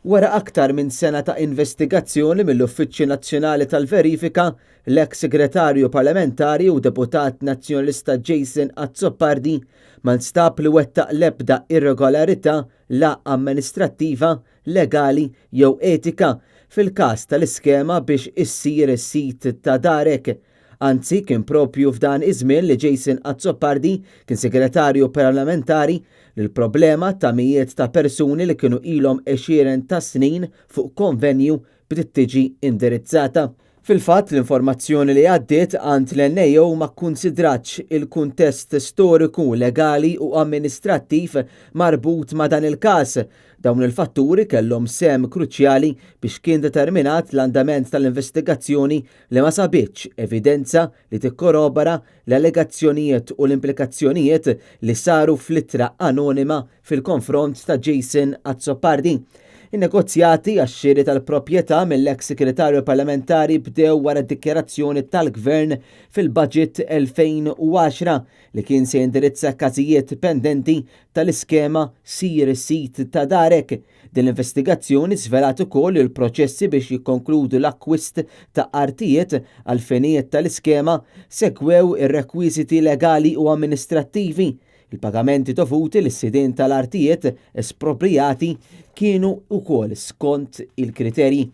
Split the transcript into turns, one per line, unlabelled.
Wara aktar minn sena ta' investigazzjoni mill-Uffiċċju Nazzjonali tal-Verifika, l-eks Segretarju Parlamentari u Deputat Nazzjonalista Jason Azzopardi ma nstab li wettaq l-ebda irregolarità la amministrattiva, legali jew etika fil-każ tal-iskema biex issir sid ta' darek. Anzi, kien propju f'dan iż-żmien li Jason Azzopardi kien segretarju parlamentari li l-problema ta' mijiet ta' persuni li kienu ilhom għexieren ta' snin fuq konvenju bdiet tiġi indirizzata. Fil-fatt, l-informazzjoni li għaddiet għand l-NAO ma kkunsidratx il-kuntest storiku, legali u amministrattiv marbut ma' dan il-każ. Dawn il-fatturi kellhom sehem kruċjali biex kien determinat l-andament tal-investigazzjoni li ma sabitx evidenza li tikkorrobora l-allegazzjonijiet u l-implikazzjonijiet li saru fl-ittra anonima fil-konfront ta' Jason Azzopardi. In-negozjati għax-xiri tal-proprjetà mill-eks Segretarju Parlamentari bdew wara d-dikjarazzjoni tal-Gvern fil-Budget 2010 li kien se jindirizza każijiet pendenti tal-iskema Sir Sid ta' Darek. Din l-investigazzjoni żvelat ukoll li l-proċessi biex jikkonkludu l-akkwist ta' artijiet għall-finijiet tal-iskema segwew ir-rekwiżiti legali u amministrattivi. Il-pagamenti dovuti lis-sidien tal-artijiet esproprijati kienu wkoll skont il-kriterji.